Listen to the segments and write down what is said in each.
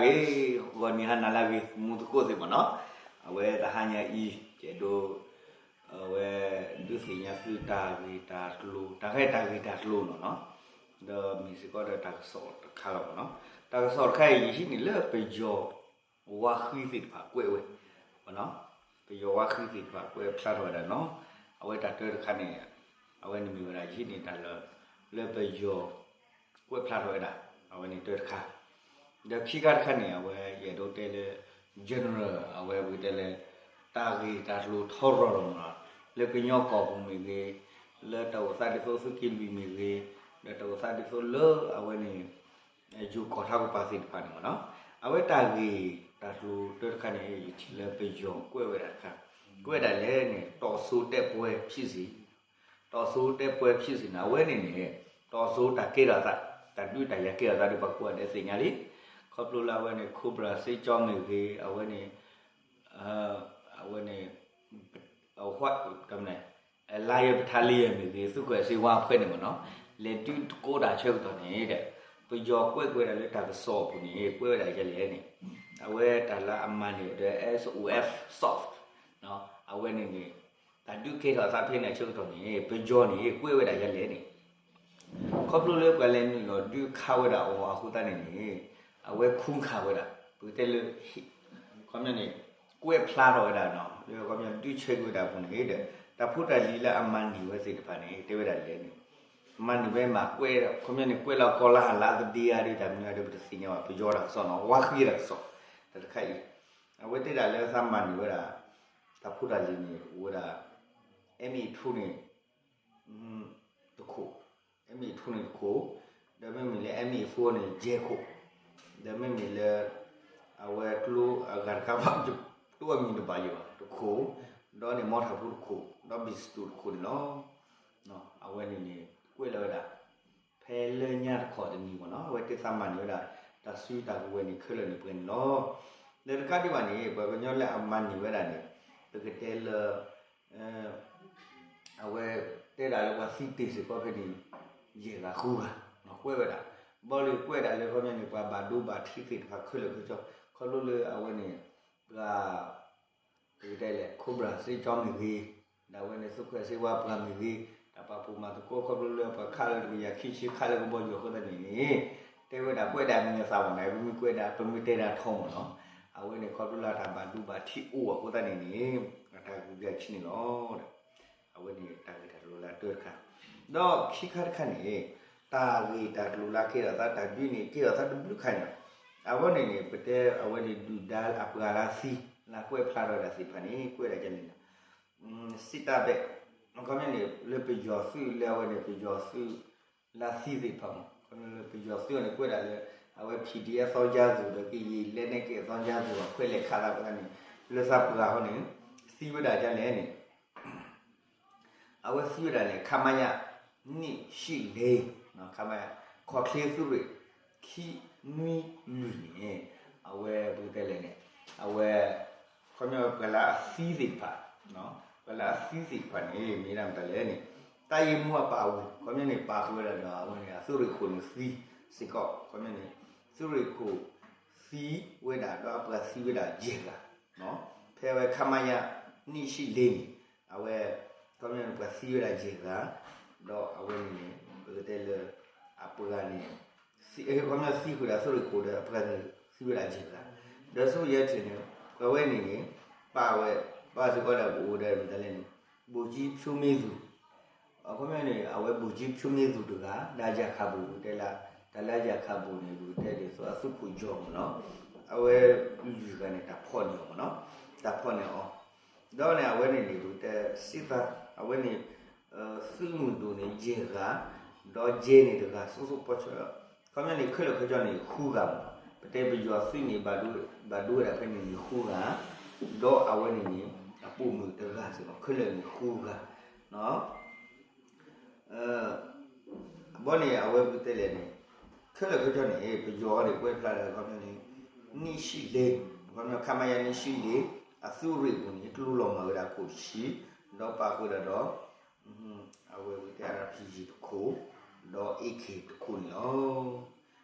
ဂီၤနံၤဟါနၤလၢအဂ့ၤ မူသကိးသ့ၣ်မ့ၢ်နီၤ, အဝဲတဟါညါအံၤ ယအဲၣ်ဒိး အဝဲ ဒုးသ့ၣ်ညါသုတၢ်ဂ့ၢ်တၢ်ကျိၤ တၢ်ဂ့ၢ်တၢ်ဂ့ၢ်တၢ်ကျိၤနီၤနီၤ, ဒီးမ့ၢ်စ့ၢ်ကီးဒီးတၢ်ကစီၣ်တခါလီၤမ့ၢ်နီၤ, တၢ်ကစီၣ်တခါအံၤ ယဟံးန့ၢ်လၢပယီၤ ဝါဃံသ့ၣ်တဖၣ်ကွဲးဝဲ ပယီၤဝါဃံသ့ၣ်တဖၣ်ကွဲးဖျါထီၣ်ဝဲဒၣ်နီၤ, အဝဲတၢ်တၢတခါန့ၣ် အဝဲန့ၣ်မ့ၢ်ဝဲဒၣ်ယဟံးန့ၢ်တၢ်လၢ လၢပယီၤ ကွဲးဖျါထီၣ်ဝဲဒၣ် အဝဲန့ၣ်တၢတခါ, ဒီးခံခါတခါန့ၣ် အဝဲယအဲၣ်ဒိးတဲလၢ general အဝဲပကတဲလၢ တၢ်ဂ့ၢ်တၢ်ကျိၤထီရီၤလီၤမ့ၢ်နီၤ, လၢကညီကီၢ်ပူၤမ့ၢ်ဂ့ၤ, လၢတၢ်အိၣ်သးဒ်သိးသုးက့လွံၢ်မ့ၢ်ဂ့ၤ, ဒီးတၢ်အိၣ်သးဒ်သိးလၢအဝဲန့ၣ် ယိၤကီၢ်ထါကပၤသ့ၣ်တဖၣ်န့ၣ်မ့ၢ်နီၤ, အဝဲတၢ်ဂ့ၢ်တၢ်ကျိၤတၢတခါန့ၣ် ယထံၣ်လၢပယီၤကွဲးဝဲဒၣ်တခါ, ကွဲးဒၣ်လဲၣ်န့ၣ် တီၣ်စိတဲပှဲၤဖံးစံး တီၣ်စိတဲပှဲၤဖံးစံးန့ၣ် အဝဲန့ၣ်န့ၣ် တီၣ်စိတၢ်ကဲထီၣ်သး တၢ်ဒုးတၢ်ယၤကဲထီၣ်သးဒီးပှၤကိးဂၤဒဲးသ့ၣ်ညါလံ, ခီဖျိလၢအဝဲန့ၣ် Cobra စ့ကၠီမ့ၢ်ဂ့ၤ အဝဲန့ၣ် အဝဲန့ၣ် အဝဲ တမနုၤ Lion Battalion မ့ၢ်ဂ့ၤ သုးခိၣ်စ့ဝါဖဲန့ၣ်မ့ၢ်နီၤ, လဲၤဒုးတကိးတၢ်ဆၢကတီၢ်န့ၣ်ဒီး ပယီၤကွဲးကွဲးဒၣ်လၢတၢ်ကစီၣ်အပူၤန့ၣ် ကွဲးဝဲဒၣ်ယဲလဲၣ်န့ၣ်, အဝဲတၢ်လၢအမၤန့ၢ်ဒီး S O F soft အဝဲန့ၣ်န့ၣ် တၢ်ဒုးကဲထီၣ်သးဖဲန့ၣ်အဆၢကတီၢ်န့ၣ် ပယီၤန့ၣ် ကွဲးဝဲဒၣ်ယဲလဲၣ်န့ၣ် ခီဖျိလၢပှၤလဲၤနုာ်လီၤဒုးခးဝဲဒၣ်အီၤအဃိသတးန့ၣ်န့ၣ် အဝဲခူခးဝဲဒၣ် ပကတဲလၢ ခီပညီန့ၣ် ကွဲးဖျါထီၣ်ဝဲဒၣ်နီၤ လၢခီပညီဒုးဆၢက့ၤဝဲဒၣ်အပူၤန့ၣ်ဒီး တၢ်ဖိတၢ်လံၤလၢအမၤန့ၢ်ဝဲသ့ၣ်တဖၣ်န့ၣ် တဲဝဲဒၣ်လဲၣ်န့ၣ် မၤန့ၢ်ဝဲမၤကွဲး ခီပညီန့ၣ် ကွဲးလီၤကီၤလၤဟးလၢအသဒ့အါဒီးတၢ်မနုၤအါဒီး ပတသ့ၣ်ညါဘၣ် ပယီၤတၢ်ကစီၣ်နီၤ ဝါဃံတၢ်ကစီၣ် တၢ်တခါအံၤ အဝဲတဲဒၣ်လၢသးမၤန့ၢ်ဝဲဒၣ် တၢ်ဖိတၢ်လံၤန့ၣ် အိၣ်ဝဲဒၣ် M A two န့ၣ် တခိၣ် M A two န့ၣ်တခိၣ် ဒီးမ့မ့ၢ်လၢ M A four န့ၣ် ယဲၢ်ခိၣ် ဒီးမ့မ့ၢ်လၢ အဝဲကျိအဂၤတခါဘၣ် ကျိအမံၤတဘၣ်ယိာ်ဘၣ် တခိၣ် ဒီးန့ၣ် မီထးဖိတခိၣ် ဒီး ပံစတူး တခိၣ်န့ၣ်လီၤ. အဝဲန့ၣ်န့ၣ် ကွဲးလီၤဝဲဒၣ် ဖဲလၢညါတခီတနံၤမ့ၢ်နီၤ အဝဲသ့ၣ်သးမၤန့ၢ်ဝဲဒၣ် တၢ်စုတၢ်ကဝဲၤန့ၣ်ခဲလၢာ်န့ၣ်ပှဲၤန့ၣ်လီၤ. ဒီးတကးဒံးဘၣ်န့ၣ် ပှၤကညီလၢအမၤန့ၢ်ဝဲဒၣ်န့ၣ် ပကတဲလၢ အဝဲတဲဒၣ်လၢပှၤသံတ့ၢ်စ့ၢ်ကီးဖဲန့ၣ် ယဲၢ်ဂၤဃုဂၤ ကွဲးဝဲဒၣ် ဘီလၢကွဲးဒၣ်လၢခီပညီန့ၣ် ပှၤဘၣ်ဒိဘၣ်ထံးသ့ၣ်တဖၣ်ခဲလၢာ်ခဲဆ့ ခီဖျိလၢအဝဲန့ၣ် ပှၤ ပကတဲလဲၣ် Cobra စ့ကၠီမ့ၢ်ဂ့ၤ, ဒီးအဝဲန့ၣ် သုးခိၣ်စ့ဝါပှၤမ့ၢ်ဂ့ၤ, တၢ်ပာ်ဖှိၣ်မၤသကိးခီဖျိလၢပှၤခးလၢတကယၤခံဆံခးလၢကဘီယူၤအဃိသတးန့ၣ်န့ၣ်, တဲဝဲဒၣ်ကွဲးဒၣ်မံၤအသးမ့ၢ်နီၤ, ပမ့ၢ်ကွဲးဒၣ် ပမ့ၢ်တဲဒၣ်ထီမ့ၢ်နီၤ, အဝဲန့ၣ်ခီဖျိလၢတၢ်ဘၣ်ဒိဘၣ်ထံးအိၣ်အဃိသတးန့ၣ်န့ၣ်, အတၢ်ဂုၤကၤဆံန့ၣ်လီၤ. အဝဲန့ၣ်တၢ်ဂ့ၢ်တၢ်ကျိၤလၢတၢတခါ, ဒီးခံခါတခါန့ၣ်, တၢ်ဂ့ၢ်တၢ်ကျိၤလၢကဲထီၣ်သးတၢ်ဒုးန့ၣ် ကဲထီၣ်သးတဘျုးခါန့ၣ်လီၤ. အဝဲန့ၣ်န့ၣ် ပတဲအဝဲန့ၣ်ဒုၣ်ဒါအပှၤလၢသံ လၢကွဲးဖျါထီၣ်ဝဲဒၣ်သ့ၣ်တဖၣ်န့ၣ် ကွဲးဒၣ်ကန့ၣ်လီၤ. စံးတၢ်ဘဲး, ခီပညီန့ၣ် လၢပယီၤသုးလၢအဝဲန့ၣ် ပယီၤသုးလၢသံသ့ၣ်တဖၣ်မ့ၢ် ခီပညီလၢပယီၤသုးအန့ၣ်ကွဲးဒၣ်လၢ အဝဲ PDF သောင်းကျန်းသူ ဒီးကရင်လက်နက်ကိုင် သောင်းကျန်းသူ အခွဲးလဲၤခးသးအဃိသတးန့ၣ် လၢသးပှၢ်အဃိန့ၣ် သံဝဲဒၣ်ကလဲၣ်န့ၣ် အဝဲသံဝဲဒၣ်န့ၣ် ခမရ နှစ်ရှစ်လေး, ခမရ ခီၣ်ချ့သုးရ့ၣ် ခံနွံလွံၢ်န့ၣ် အဝဲပကတဲလဲၣ်န့ၣ် အဝဲ ခီပညီပှၤလၢအသံသ့ၣ်တဖၣ်, ပှၤလၢအသံသ့ၣ်တဖၣ်န့ၣ် မ့ၢ်ဒၣ်မတၤလဲၣ်န့ၣ် တပ်ရင်းမှူးအပါအဝင် ခီပညီန့ၣ် ပာ်ဃုာ်ဝဲဒၣ်ဒီး အဝဲန့ၣ် အသုးရ့ၣ်ခိၣ်န့ၣ်သံစ့ၢ်ကီး ခီပညီန့ၣ် သုးရ့ၣ်ခိၣ်သံဝဲဒၣ်ဒီးအပှၤသံဝဲဒၣ်ယဲၢ်ဂၤ ဖဲအဝဲ ခမရ နှစ်ရှစ်လေးန့ၣ် အဝဲ ခီပညီန့ၣ် ပှၤသံဝဲဒၣ်ယဲၢ်ဂၤ ဒီးအဝဲန့ၣ်န့ၣ် ပကတဲလၢ အပှၤန့ၣ် ခီပညီသံဃုာ်ဒီးသုးရ့ၣ်ခိၣ်ဒီး အပှၤန့ၣ်သံဝဲဒၣ်ယဲၢ်ဂၤ ဒီးဆူယဲၢ်ထံၣ်န့ၣ် ပဝဲန့ၣ်န့ၣ် ပာ်ဝဲ ပာ်စ့ၢ်ကီးဒၣ်ပအိၣ်ဒီးမတၤလဲၣ်န့ၣ် ဗိုလ်ကြီးဖြိုးမင်းသူ အခီပညီန့ၣ် အဝဲ ဗိုလ်ကြီးဖြိုးမင်းသူ တဂၤ ဒီး ရာခန်ပုံ တဲလၢ တၢ်လၢ ရာခန်ပုံ န့ၣ် ပကတဲဒ်သိးအသုးခိၣ်ယီၤမ့ၢ်နီၤ အဝဲလွံၢ်ဂၤန့ၣ် တၢ်ဖီၣ်န့ၢ်အီၤမ့ၢ်နီၤ တၢ်ဖီၣ်န့ၢ်အီၤ ဒီးန့ၣ် အဝဲန့ၣ်န့ၣ် ပကတဲစ့သး အဝဲန့ၣ် သုးမုၢ်ဒိၣ်န့ၣ် ယဲၢ်ဂၤ ဒီးယဲၢ်န့ၣ်တဂၤ စိစိပီဆၢ ခီပညီန့ၣ် ခဲလၢာ်ခဲဆ့န့ၣ် ဃုဂၤမ့ၢ်နီၤ ပတဲပယီၤသုးန့ၣ် ဘၣ်ဒိဝဲဒၣ်ဖဲန့ၣ်န့ၣ် ဃုဂၤ ဒီးအဝဲန့ၣ်န့ၣ် အပိာ်မုၣ်တဂၤစ့ၢ်ကီး ခဲလၢာ်န့ၣ်ဃုဂၤ ဘီန့ၣ် အဝဲပကတဲလဲၣ်န့ၣ် ခဲလၢာ်ခဲဆ့န့ၣ် ပယီၤန့ၣ် ကွဲးဖျါဒီး ခီပညီန့ၣ် နှစ်ရှစ်လေး ခီပညီ ခမရ နှစ်ရှစ်လေး အသုးရ့ၣ်ပူၤန့ၣ် ကျိလီၤမၢ်ဝဲဒၣ်ခိၣ်တဆံ ဒီးပာ်ဃုာ်ဒၣ်ဒီး အဝဲပကတဲ အါပီၣ်ကၠံ တခိၣ် ဒီး A K တခိၣ်န့ၣ်လီ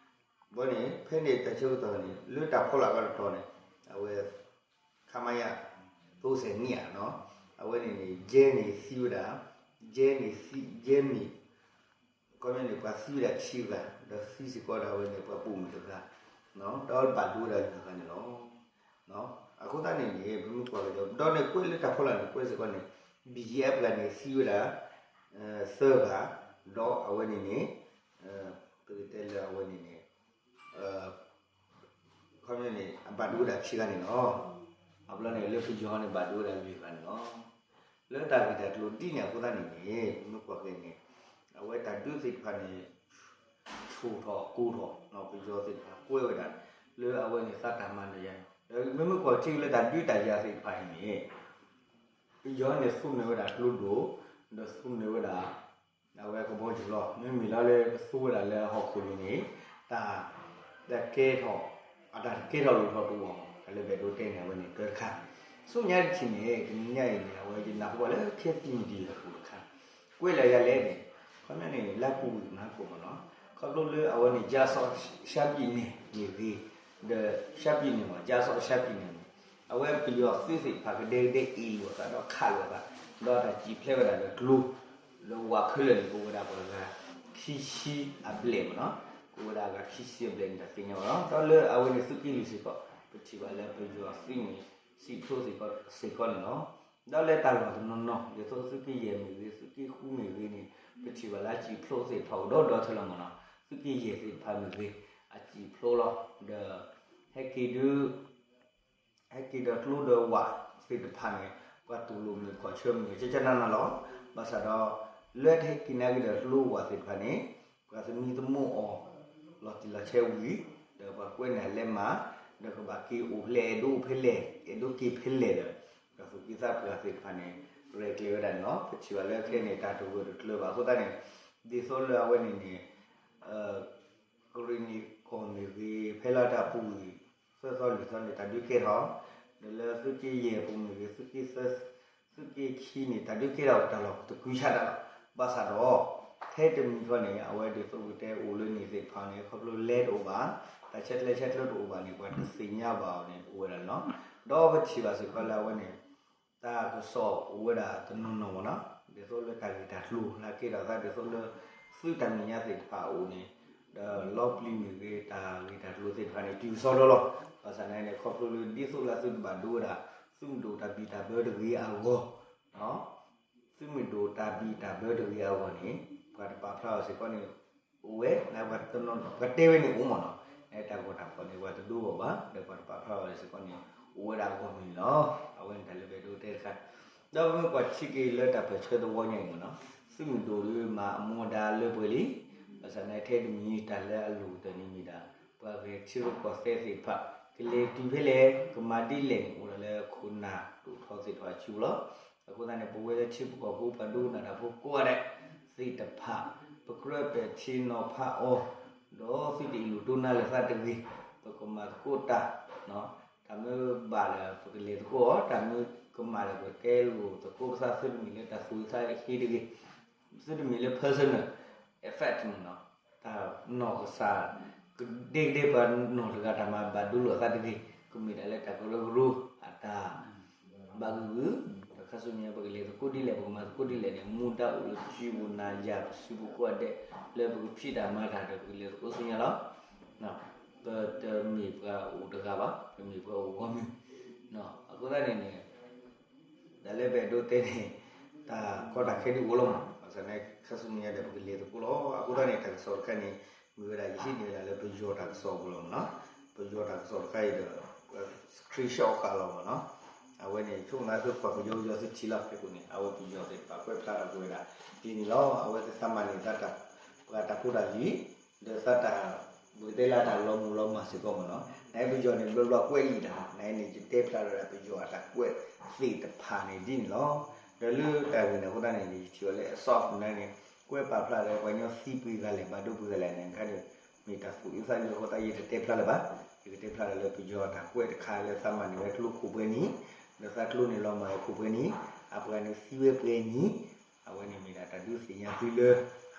ၤ. ဘီန့ၣ် ဖဲန့ၣ်တၢ်ဆၢကတီၢ်န့ၣ် လၢတၢ်ဖီလာ်ကတီၢ်န့ၣ် အဝဲ ခမရ သိစဲးနံၣ်ဧါနီၤ, အဝဲန့ၣ်န့ၣ် ယဲန့ၣ်သံဝဲဒၣ်, ယဲန့ၣ်သံ ယဲမ့ၢ် ခီပညီန့ၣ် ပှၤသံဝဲဒၣ်ခံဂၤ ဒီးသံစ့ၢ်ကီးဒၣ်ဝဲန့ၣ် ပှၤပိာ်မုၣ်တဂၤ, ဒီးဘၣ်ဒိဝဲဒၣ်လွံၢ်ဂၤန့ၣ်လီၤ. အဃိသတးန့ၣ်န့ၣ် ပမ့ၢ်ကွၢ်ကဒီး ဒီးန့ၣ်ကွဲးလၢတၢ်ဖီလာ်န့ၣ် ကွဲးစ့ၢ်ကီးန့ၣ် ဘံၣ်ယဲၢ်ပှၤန့ၣ်သံဝဲဒၣ် သၢဂၤ, ဒီးအဝဲန့ၣ်န့ၣ် ပကတဲလၢအဝဲန့ၣ်န့ၣ် ခီပညီန့ၣ် အဘၣ်ဒိဝဲဒၣ်ခံဂၤန့ၣ်လီၤ. အဘျီန့ၣ် လၢပယီၤန့ၣ် ဘၣ်ဒိဝဲဒၣ်လွံၢ်ဂၤန့ၣ်လီၤ. လၢတၢ်ဂ့ၢ်တၢ်ကျိၤဒ်န့ၣ်အဃိသတးန့ၣ်န့ၣ် ပမ့ၢ်ကွၢ်က့ၤန့ၣ် အဝဲတၢ်ဒုးသ့ၣ်တဖၣ်န့ၣ် ဆူၣ်ထီၣ်ကိၢ်ထီၣ် ပယီၤသ့ၣ်တဖၣ်ကွဲးဝဲဒၣ် လၢအဝဲန့ၣ်သးတၢ်မၤနၢၤယါန့ၣ် ဒီးမ့မ့ၢ်ကွၢ်ထံလၢတၢ်ဒုးတၢ်ယၤသ့ၣ်တဖၣ်အံၤန့ၣ် ပယီၤန့ၣ်သူန့ၢ်ဝဲဒၣ်ကျိဒိၣ် ဒီးသူန့ၢ်ဝဲဒၣ် အဝဲကဘီယူၤလီၤ. မ့မ့ၢ်လီၤလၢကသူဝဲဒၣ်လၢဟီၣ်ခိၣ်လိၤန့ၣ် တၢ် တၢ်ကဲထီၣ် အတၢ်တကဲထီၣ်လိၣ်ထီၣ်တအိၣ်မး တၢ်လၢပအဲၣ်ဒိးတဲန့ၣ် အဝဲန့ၣ်တၢ်တခါ. ဆူညါတထံၣ်န့ၣ် တနံၤညါအံၤန့ၣ် အဝဲယနၢ်ဟူဘၣ်လၢ Kachin Media အပူၤတခါ ကွဲးလၢယၤလဲၣ်န့ၣ် ခီပညီန့ၣ် လၢပူၤကနၢ်ကိၣ်မးနီၤ ခီဖျိလၢအဝဲန့ၣ် ကၠၢ်စီၣ်ရှၢပံၣ်န့ၣ်မ့ၢ်ဂ့ၤ ဒီး ရှၢပံၣ်န့ၣ်မး ကၠၢ်စီၣ်ရှၢပံၣ်န့ၣ်မး အဝဲပယီၤသုးသ့ၣ်တဖၣ်ကဒဲကဒဲအ့ၣ်လိာ်အသးဒီးခးလိာ်အသး ဒီးတၢ်စံၣ်ဖျဲးဝဲဒၣ်ဒီးကျိ လၢဝးခဲလၢာ်န့ၣ် ကအိၣ်ဝဲဒၣ်ပှၤဂၤခံဆံအဘျဲၣ်မးနီၤ ကအိၣ်ဝဲဒၣ်အဂၤခံဆံအဘျဲၣ်န့ၣ် တၢ်သ့ၣ်ညါဘၣ်လီၤ. ဒီးလၢအဝဲန့ၣ်သုးက့လွံၢ်စ့ၢ်ကီး ပထံၣ်ဘၣ်လၢပယီၤသုးန့ၣ် စံၣ်ဖျိးစ့ၢ်ကီး စ့ၢ်ကီးန့ၣ်လီၤ. ဒီးလၢတၢ်လီၢ်တနီၤနီၤ ဒ်သိးသုးက့ယဲၢ်မ့ၢ်ဂ့ၤ သုးက့ဃုမ့ၢ်ဂ့ၤန့ၣ် ပထံၣ်ဘၣ်လၢအစံၣ်ဖျိးသ့ၣ်တဖၣ်အိၣ်ဒီးဒီထၢလီၤမးနီၤ သုးက့ယဲၢ်သ့ၣ်တဖၣ်မ့ၢ်ဂ့ၤ အစံၣ်ဖျိးလီၤ ဒီး ဟဲက့ၤဒုး ဟဲက့ၤဒီးကျိဒီးဝးသ့ၣ်တဖၣ်န့ၣ် ပှၤတူၢ်လိာ်မုာ်ခီၣ်ဆၢမုာ်ကကနနလီၤ. ဘၣ်ဆၣ်ဒီး လၢတဟဲက့ၤနာ်က့ၤဒီးကျိဝးသ့ၣ်တဖၣ်န့ၣ် ပှၤသမံသမိးအီၤ လီၤတံၢ်လီၤဆဲးဝံၤ ဒီးပှၤကွဲးန့ၢ်လဲၤမၤ ဒီးကဘၣ်က့ၤအိၣ်ဖဲလဲၣ် အဲၣ်ဒိးအိၣ်ဖဲလဲၣ် အဲၣ်ဒိးက့ၤဖဲလဲၣ်ဒီး ပှၤသူၣ်က့သးပှၢ်သ့ၣ်တဖၣ်န့ၣ် ရဲၣ်ကျဲၤဝဲဒၣ်န့ၣ်လီၤ. ပထံၣ်ဘၣ်လၢခဲအံၤန့ၣ် တၢ်တဂၢၢ်တကျၢၤဘၣ်အဃိသတးန့ၣ် ဒ်သိးလၢအဝဲန့ၣ်န့ၣ် ကရ့ၣ်နံၣ်ကီၢ်မ့ၢ်ဂ့ၤ ဖဲလၢတၢ်ပူၤကွံာ် သၢသီလွံၢ်သီန့ၣ် တၢ်ဒုးကဲထီၣ် ဒီးလၢသုးက့ယဲၢ်ပူၤမ့ၢ်ဂ့ၤ သုးက့သၢ သုးက့ခံန့ၣ် တၢ်ဒုးကဲထီၣ်တၢ်လီၢ်တကုၤဆးဒးလီၤ. ဘၣ်ဆၣ်ဒီး ထဲတမံၤဃီန့ၣ် အဝဲဒ်သိးပကတဲအိၣ်လၢန့ၣ်သ့ၣ်တဖၣ်န့ၣ် ခီဖျိလဲတအိၣ်ဘၣ် တၢ်ဆဲးကျၢဆဲးကျၢတအိၣ်ဘၣ်န့ၣ် ပှၤတသ့ၣ်ညါဘၣ်အီၤန့ၣ် အိၣ်ဝဲဒၣ်န့ၣ်လီၤ. ဒီးပထံၣ်ဘၣ်စ့ၢ်ကီးလၢအဝဲန့ၣ် တၢ်ကစီၣ်အိၣ်ဝဲဒၣ်တနီၤနီၤမးနီၤ ဒ်သိးလၢတၢ်ဂ့ၢ်တၢ်ကျိၤလၢကဲထီၣ်သးဒ်သိးလၢ သုးတၢ်မဲာ်ညါသ့ၣ်တဖၣ်အအိၣ်န့ၣ် ဒီးလီပျံၤမ့ၢ်ဂ့ၤ တၢ်ဂ့ၢ်တၢ်ကျိၤသ့ၣ်တဖၣ်န့ၣ် တုၤကစီဒီလီၤ. ဘၣ်ဆၣ်သနာ်က့န့ၣ် ခီဖျိလၢဒ်သိးလၢသုတဘၣ်ဒိဝဲဒၣ် သုးမုၢ်ဒိၣ်တၢ်ဘံၣ်တၢ်ဘၢတဂ့ၤအဂီၢ် သုးမုၢ်ဒိၣ်တၢ်ဘံၣ်တၢ်ဘၢတဂ့ၤအဂီၢ်န့ၣ် ပှၤတပာ်ဖျါအီၤစ့ၢ်ကီးန့ၣ် အိၣ်ဝဲ ပှၤတတဲဝဲန့ၣ်အိၣ်မးနီၤ တၢ်ဂီၤတၢ်ဖီၣ်န့ၣ် ပှၤတဒိဘၣ်ဘၣ် ဒီးပှၤတပာ်ဖျါအီၤစ့ၢ်ကီးန့ၣ် အိၣ်ဝဲဒၣ်အဂီၢ်မးန့ၣ်လီၤ. အဝဲန့ၣ်တၢ်လၢပအဲၣ်ဒိးတဲတခါ ဒီးပမ့ၢ်ကွၢ်ထံက့ၤလၢတၢ်ပၢၢ်ဆၢသဝီညါအံၤမးနီၤ သုးမုၢ်ဒိၣ်ဒီးမၤအမူအဒါလၢပှဲၤလံ. ဘၣ်ဆၣ်သနာ်က့ထဲတမံၤတၢ်လၢအလိၣ်ကတၢၢ်န့ၣ်မ့ၢ်ဒၣ် ပှၤဂဲၤထံရူၢ်ကီၢ်သဲးသ့ၣ်တဖၣ် ကလဲၤတုၤဖဲလဲၣ် ကမၤဒ်လဲၣ်န့ၣ် အိၣ်ဒၣ်လၢခိၣ်နၢ်ဒိၣ်ထီသ့ၣ်တဖၣ်အစုပူၤလီၤ. အဃိသတးန့ၣ် ပဝဲလၢထံဖိကီၢ်ဖိပှၤဒိကနၣ်တၢ်ဖိကိးဂၤဒဲးသ့ၣ်တဖၣ် ပကြၢးပဲာ်ထံနီၤဖးအီၤ ဒီးသုတအ့ၣ်လိာ်တိၢ်နါလၢၤသးတဂ့ၤ ပကမၤသကိးတၢ် တၢ်မ့ၢ်ဘၣ်ဒီး ပကလဲၤသကိးအီၤ တၢ်မ့ၢ်ကမၣ်ဒီး ပကတဲလိာ်သကိးပသး သုတမ့ၢ်လၢတၢ်သူၣ်ဝံသးဟ့တဂ့ၤ သုတမ့ၢ်လၢ personal effect န့ၣ်နီၤ တၢ်နီၢ်ကစၢ် ကဒဲကဒဲပှၤနီၢ်တဂၤတၢ်မၤဘၣ်ဒိလိာ်အသးတဂ့ၤ ကမ့ၢ်ဒၣ်လၢတၢ်ကရၢကရိ အတၢ်ဘၣ်ဂုာ်ဂုာ် ဒီးခါဆူညါ ပကလဲၤသကိးဒ်လဲၣ် ပကမၤသကိးဒ်လဲၣ်န့ၣ် မူဒါအိၣ်လၢပစုပူၤနၤယၤပစုပူၤကိးဂၤဒဲး လၢပကဖံးတၢ်မၤတၢ်ဒီး ပကလဲၤသကိးဆူညါလီၤ. ပတမ့ၢ်ပှၤအိၣ်တဂၤဘၣ် ပမ့ၢ်ပှၤအိၣ်ဂီၢ်မုၢ် အဃိသတးန့ၣ်န့ၣ် တၢ်လၢပအဲၣ်ဒိးတဲန့ၣ် တၢ်ကီတၢ်ခဲဒုးအိၣ်လီၤမး ဘၣ်ဆၣ်သနာ်က့ ခါဆူညါဒီး ပကလဲၤသကိးလီၤ. အဃိသတးန့ၣ် တၢ်ကစီၣ်တခါန့ၣ် မ့ၢ်ဝဲဒၣ် ယဟံးန့ၢ်ဝဲဒၣ်လၢပယီၤတၢ်ကစီၣ်အပူၤလီၤမးနီၤ ပယီၤတၢ်ကစီၣ်တခါအံၤဒီး screenshot ဃာ်လီၤမးနီၤ အဝဲန့ၣ် ဆိကမိၣ်သုကွၢ်ပယီၤပယီၤသုထံၣ်လီၤ ဖဲခိၣ်န့ၣ် အဝဲပယီၤသ့ၣ်တဖၣ်ကွဲးဖျါထီၣ်ကွံာ်ဝဲဒၣ် ဒ်န့ၣ်လီၤ. အဝဲသးမၤန့ၢ်သးတၢ် ပှၤတၢ်ဖိတၢ်လံၤ ဒီးသးတၢ် ပကတဲလၢတၢ်လီၤမုၢ်လီၤမၢ်စ့ၢ်ကီးမးနီၤ နဘၣ်ပယီၤန့ၣ် ဘျီဘျီကွဲးလံာ်တၢ် နဘၣ်န့ၣ် ယတဲဖျါထီၣ်ဒၣ်ပယီၤအတၢ်ကွဲးသ့ၣ်တဖၣ်န့ၣ်ဒ်န့ၣ်လီၤ. ဒီးလၢတၢ်ဂ့ၢ်န့ၣ်အဃိသတးန့ၣ် ယထံၣ်အီၤလၢ အစီၣ်ဖူၣ်န့ၣ် ကွဲးပာ်ဖျါလၢပှၤကညီသံပှဲၤဂၤလဲၣ် ဘၣ်ဒိပှဲၤဂၤလဲၣ်န့ၣ် ခါဒီး မ့ၢ်တၢ်သူၣ်အုးသးအုးအဃိသတး ယတတဲဖျါလၢၤဘၣ်. ယကတဲဖျါလၢပယီၤအတၢ်ကွဲးတခါလၢသးမၤန့ၢ်ဝဲကျိခိၣ်ပှဲၤနံၤ ဒီးသးကျိန့ၣ်လီၤမၢ်ဝဲခိၣ်ပှဲၤနံၤ အပှၤန့ၣ်သံဝဲပှဲၤနံၤ အဝဲန့ၣ်မ့ၢ်ဒၣ်တၢ်ဒုးသ့ၣ်ညါသုလၢ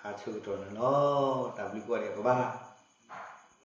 ဟးဆၢကတီၢ်န့ၣ်လီၤ. တၢ်ဘျုးကိးဂၤဒဲး ပဘၣ်